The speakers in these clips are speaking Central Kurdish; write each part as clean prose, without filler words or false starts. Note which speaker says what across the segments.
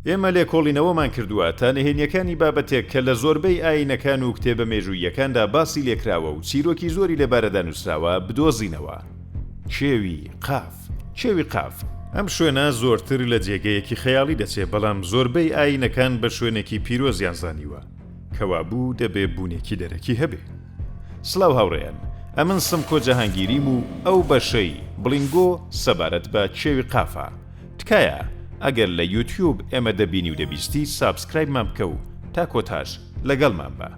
Speaker 1: ئێمە لێکۆڵینەوەمان کردووە تا نهێنیەکانی بابەتێک کە لە زۆربەی ئایینەکان و کتێبە مێژووییەکاندا باسی لێکراوە و چیرۆکی زۆری لەبارەدا نووسراوە بدۆزینەوە. کێوی قاف. کێوی قاف. ئەم شوێنە زۆرتر لە جێگەیەکی خەیاڵی دەچێ، بەڵام زۆربەی ئایینەکان بە شوێنێکی پیرۆزیان زانیوە. کەوابوو دەبێ بوونێکی دەرەکی هەبێ. سڵاو هاوڕێیان، ئەمن سمکۆ جەهانگیریم و ئەو بەشەی بڵینگۆ سەبارەت بە کێوی قافە. تکایە ئەگەر لە یوتیوب ئێمە دەبینی و دەبیستی subscribe مان بکە و تا کۆتاش لەگەڵمان بە.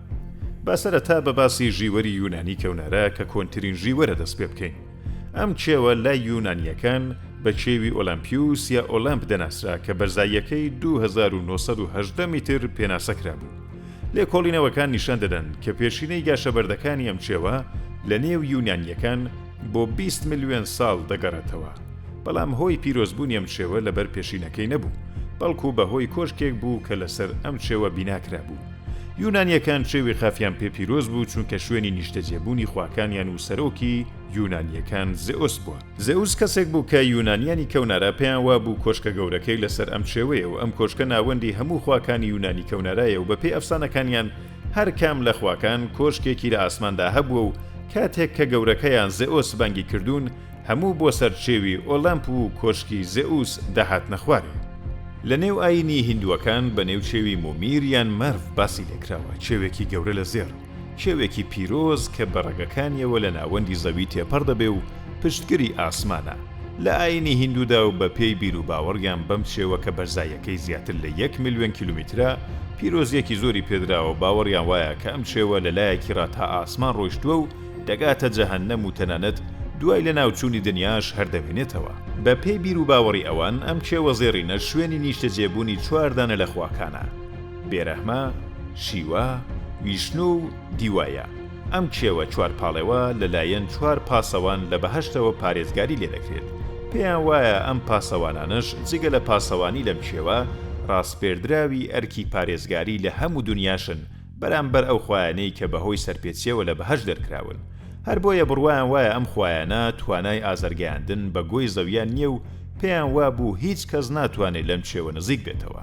Speaker 1: با سەرەتا بە باسی ژیوەری یونانی کەونارا کە کۆنترین ژیوەرە دەست پێ بکەین. ئەم کێوە لای یونانییەکان بە کێوی ئۆلەمپیوس یا ئۆلەمپ دەناسرا کە بەرزاییەکەی 2918 میتر پێناسە کرابوو. لێکۆڵینەوەکان نیشان دەدەن کە پێشینەی گاشەبەردەکانی ئەم کێوە لە نێو یونانییەکان بۆ 20 ملیۆن ساڵ دەگەڕێتەوە. بەڵام هۆی پیرۆزبوونی ئەم کێوە لەبەر پێشینەکەی نەبوو، بەڵکو بە هۆی کۆشکێک بوو کە لەسەر ئەم کێوە بینا کرابوو. یونانییەکان کێوی قافیان پێ پیرۆز بوو چونکە شوێنی نیشتەجێبوونی خواکانیان و سەرۆکی یونانییەکان زئۆس بووە. زئوس کەسێک بوو کە یونانیانی کەونارا پێیان وابوو کۆشکە گەورەکەی لەسەر ئەم کێوەیە و ئەم کۆشکە ناوەندی هەموو خواکانی یونانی کەونارایە و بەپێی ئەفسانەکانیان هەر کام لە خواکان کۆشکێکی لە ئاسماندا هەبووە و کاتێک کە گەورەکەیان زئۆس بانگی کردوون هەموو بۆ سەر کێوی ئۆلەمپ و کۆشکی زئوس دەهاتنە خوارێ. لە نێو ئایینی هیندووەکان بە نێو کێوی مومیر یان مەرڤ باسی لێکراوە، کێوێکی گەورە لە زێڕ، کێوێکی پیرۆز کە بە ڕەگەکانیەوە لە ناوەندی زەوی تێپەڕ دەبێ و پشتگری ئاسمانە. لە ئایینی هیندوودا و بە پێی بیروباوەڕیان بەم کێوە کە بەرزاییەکەی زیاتر لە یەک ملیۆن کیلۆمیترە، پیرۆزییەکی زۆری پێدراوە و باوەڕیان وایە کە ئەم کێوە لە لایەکی ڕا تا ئاسمان ڕۆیشتووە و دەگاتە جەهەنەم و تەنانەت دوای لەناوچوونی دنیاش هەر دەمێنێتەوە. بە پێی بیروباوەڕی ئەوان ئەم کێوە زێڕینە شوێنی نیشتەجێبوونی چوار دانە لە خواکانە، بێرەهما، شیوا، ویشنۆ و دیوایە. ئەم کێوە چوارپاڵێوە لە لایەن چوار پاسەوان لە بەهەشتەوە پارێزگاری لێ دەکرێت. پێیان وایە ئەم پاسەوانانەش جگە لە پاسەوانی لەم کێوە، ڕاسپێردراوی ئەرکی پارێزگاری لە هەموو دنیاشن بەرامبەر ئەو خوایانەی کە بەهۆی سەرپێچیەوە لە بەهەشت دەرکراون. هەر بۆیە بڕوایان وایە ئەم خوایانە توانای ئازارگەیاندن بە گۆی زەویان نیە و پێیان وابوو هیچ کەس ناتوانێ لەم کێوە نزیک بێتەوە.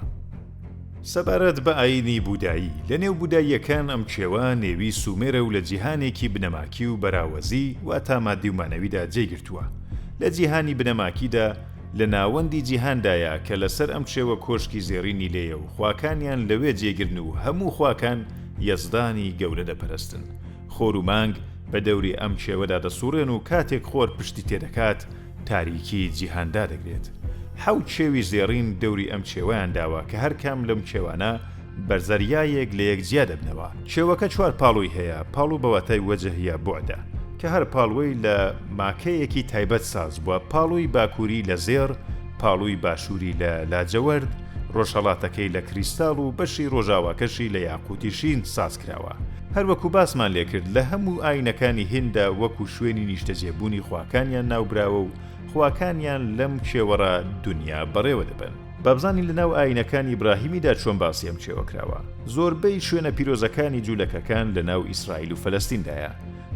Speaker 1: سەبارەت بە ئایینی بودایی، لە نێو بوداییەکان ئەم کێوە نێوی سومێرە و لە جیهانێکی بنەماکی و بەراوەزی واتا مادی و مانەویدا جێی گرتووە. لە جیهانی بنەماکیدا لە ناوەندی جیهاندایە کە لەسەر ئەم کێوە کۆشکی زێڕینی لێیە و خواکانیان لەوێ جێگرن و هەموو خواکان یەزدانی گەورە دەپەرستن. خۆر و مانگ بە دەوری ئەم کێوەدا دەسوڕێن و کاتێک خۆر پشتی تێدەکات تاریکی جیهان دادەگرێت. حەوت کێوی زێڕین دەوری ئەم کێوەیان داوە کە هەر کام لەم کێوانە بە زەریایەک لە یەک جیا دەبنەوە. کێوەکە چوار پاڵووی هەیە، پاڵوو بە واتای وەجه یا بوعدە، کە هەر پاڵووەی لە ماکەیەکی تایبەت ساز بووە، پاڵووی باکووری لە زێڕ، پاڵووی باشووری لە لاجەوەرد، ڕۆژهەڵاتەکەی لە کریستاڵ و بەشی ڕۆژاواکەشی لە یاقووتی شین ساز کراوە. هەر وەکوو باسمان لێ کرد لە هەموو ئایینەکانی هینددا وەکوو شوێنی نیشتەجێبوونی خواکانیان ناو براوە و خواکانیان لەم کێوەڕا دونیا بەڕێوە دەبەن. با بزانین لە ناو ئایینەکانی ئیبراهیمیدا چۆن باسی ئەم کێوە کراوە. زۆربەی شوێنە پیرۆزەکانی جوولەکەکان لە ناو ئیسرائیل و فەلەستیندایە.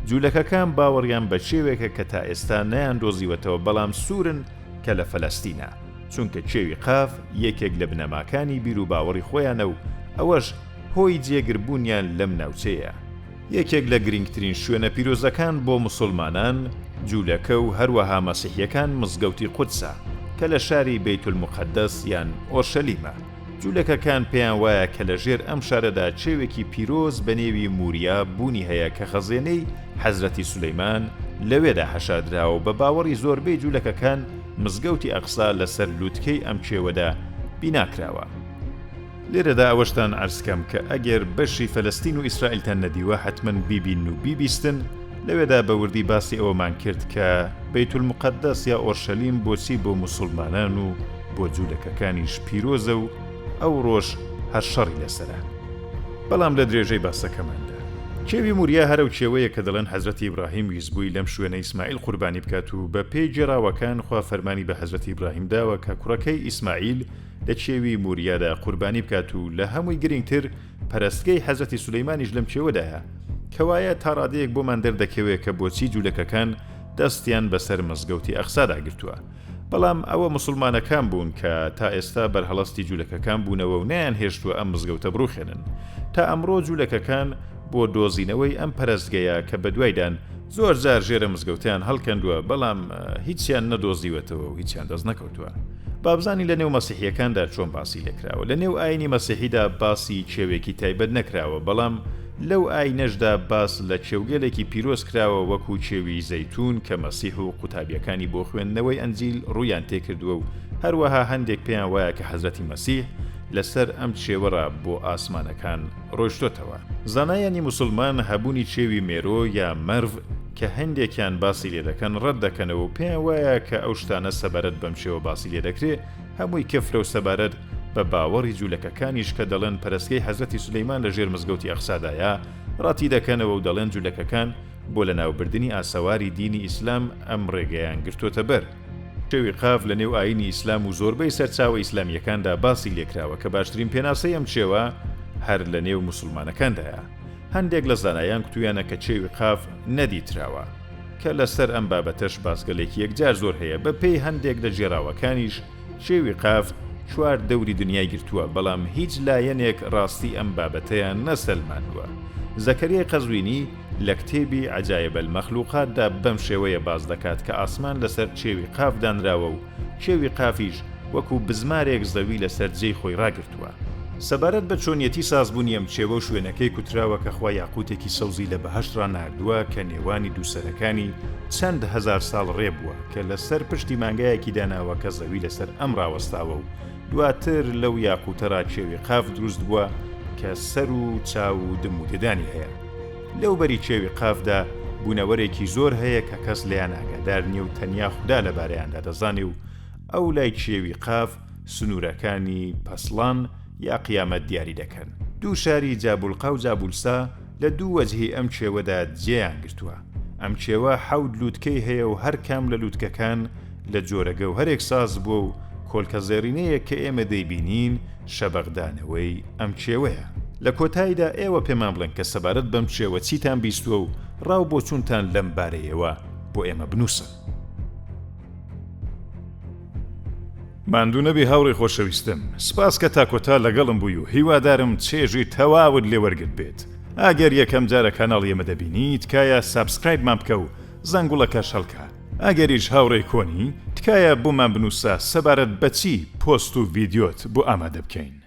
Speaker 1: جوولەکەکان باوەڕیان بە کێوێکە کە تا ئێستا نەیاندۆزیوەتەوە بەڵام سوورن کە لە فەلەستینە، چونکە کێوی قاف یەکێک لە بنەماکانی بیروباوەڕی خۆیانە و ئەوەش هۆی جێگربوونیان لەم ناوچەیە. یەکێک لە گرینگترین شوێنە پیرۆزەکان بۆ موسوڵمانان، جوولەکە و هەروەها مەسیحیەکان مزگەوتی قودسە کە لە شاری بەیتولموقەدەس یان ئۆرشەلیمە. جوولەکەکان پێیان وایە کە لە ژێر ئەم شارەدا کێوێکی پیرۆز بە نێوی موریا بوونی هەیە کە خەزێنەی حەزرەتی سولەیمان لەوێدا حەشاردراوە و بە باوەڕی زۆربەی جوولەکەکان مزگەوتی ئەقسا لەسەر لوتکەی ئەم کێوەدا بینا کراوە. لێرەدا ئەوەشتان عەرز کەم کە ئەگەر بەشی فەلەستین و ئیسرائیلتان نەدیوە حەتمەن بیبینن و بیبیستن، لەوێدا بە وردی باسی ئەوەمان کرد کە بەیتولموقەدەس یا ئۆرشەلیم بۆچی بۆ موسوڵمانان و بۆ جولەکەکانیش پیرۆزە و ئەوڕۆش هەر شەڕی لەسەرە. بەڵام لە درێژەی باسەکەماندا. کێوی موریا هەر ئەو کێوەیە کە دەڵێن حەزرەتی ئیبراهیم ویستبووی لەم شوێنە ئیسماعیل قوربانی بکات و بە پێی گێڕاوەکان خوا فەرمانی بە حەزرەتی ئیبراهیم داوە کە کوڕەکەی ئیسماعیل لە کێوی موریادا قوربانی بکات و لە هەمووی گرینگتر پەرستگەی حەزرەتی سولەیمانیش لەم کێوەدایە. کەوایە تا ڕادەیەک بۆمان دەردەکەوێ کە بۆچی جولەکەکان دەستیان بەسەر مزگەوتی ئەقسادا گرتووە. بەڵام ئەوە موسڵمانەکان بوون کە تا ئێستا بەرهەڵستی جولەکەکان بوونەوە و نەیانهێشتووە ئەم مزگەوتە بڕوخێنن. تا ئەمڕۆ جولەکەکان بۆ دۆزینەوەی ئەم پەرستگەیە کە بەدوایدان زۆر جار ژێرە مزگەوتیان هەڵکەندووە بەڵام هیچیان نەدۆزیوەتەوە و هیچیان دەست نەکەوتووە. با بزانین لە نێو مەسیحییەکاندا چۆن باسی لێکراوە. لە نێو ئایینی مەسیحیدا باسی کێوێکی تایبەت نەکراوە بەڵام لەو ئایینەشدا باس لە کێوگەلێکی پیرۆز کراوە وەکو کێوی زەیتوون کە مەسیح و قوتابییەکانی بۆ خوێندنەوەی ئەنجیل ڕوویان تێکردووە و هەروەها هەندێک پێیان وایە کە حەزرەتی مەسیح لەسەر ئەم کێوەڕا بۆ ئاسمانەکان ڕۆیشتۆتەوە. زانایانی موسڵمان هەبوونی کێوی مێرۆ یا مەرڤ کە هەندێکیان باسی لێ دەکەن ڕەت دەکەنەوە و پێیان وایە کە ئەو شتانە سەبارەت بەم کێوە باسی لێ دەکرێ هەمووی کفرە و سەبارەت بە باوەڕی جولەکەکانیش کە دەڵێن پەرستگەی حەزرەتی سولەیمان لە ژێر مزگەوتی ئەقسادایە ڕەتی دەکەنەوە و دەڵێن جولەکەکان بۆ لەناوبردنی ئاسەواری دینی ئیسلام ئەم ڕێگەیان گرتۆتە بەر. کێوی قاف لە نێو ئایینی ئیسلام و زۆربەی سەرچاوە ئیسلامییەکاندا باسی لێکراوە کە باشترین پێناسەی ئەم کێوە هەر لە نێو موسڵمانەکاندایە. هەندێک لە زانایان کوتویانە کە کێوی قاف نەدیتراوە. کە لە سەر ئەم بابەتەش باسگەلێکی یەکجار زۆر هەیە، بە پێی هەندێک لە گێڕاوەکانیش کێوی قاف چوار دەوری دنیای گرتووە، بەڵام هیچ لایەنێک ڕاستی ئەم بابەتەیان نەسەلماندووە. زەکەریای قەزوینی لە کتێبی، عجایب المخلوقات، دا بەم شێوەیە باس دەکات کە ئاسمان لەسەر کێوی قاف دانراوە و کێوی قافیش وەکو بزمارێک زەوی لەسەر جێی خۆی ڕاگرتووە. سەبارەت بە چۆنیەتی سازبوونی ئەم کێوە و شوێنەکەی کوتراوە کە خوا یاقوتێکی سەوزی لە بەهەشت ڕا ناردووە کە نێوانی دووسەرەکانی چەند هەزارساڵ ڕێ بووە کە لەسەر پشتی مانگایەکی داناوە کە زەوی لەسەر ئەم ڕاوەستاوە و دواتر لەو یاقوتە ڕا کێوی قاف دروست بووە کە سەر و چاو و دم و ددانی هەیە. لەو بەری کێوی قافدا بوونەوەرێکی زۆر هەیە کە کەس لێیان ئاگادار نییە و تەنیا خودا لەبارەیاندا دەزانێ و ئەو لای کێوی قاف سنوورەکانی پەسڵان یا قیامەت دیاری دەکەن. دوو شاری جابولقا و جابولسا لە دوو وەجهی ئەم کێوەدا جێیان گرتووە. ئەم کێوە حەوت لووتکەی هەیە و هەر کام لە لووتکەکان لە جۆرە گەوهەرێک ساز بووە و کۆلکە زێڕینەیەک کە ئێمە دەیبینین شەبەقدانەوەی ئەم کێوەیە. لە کۆتاییدا ئێوە پێمان بڵێن کە سەبارەت بەم کێوە چیتان بیستووە و ڕا و بۆچوونتان لەم بارەیەوە بۆ ئێمە بنووسن. ماندوو نەبی هاوڕێی خۆشەویستم، سپاس کە تا کۆتا لەگەڵم بووی و هیوادارم چێژی تەواوت لێ وەرگرت بێت. ئەگەر یەکەم جارە کاناڵی ئێمە دەبینی تکایە subscribe مان بکە و زەنگوڵەکەش هەڵکە. ئەگەریش هاوڕێی کۆنی تکایە بۆمان بنووسە سەبارەت بە چی پۆست و ڤیدیۆت بۆ ئامادە بکەین.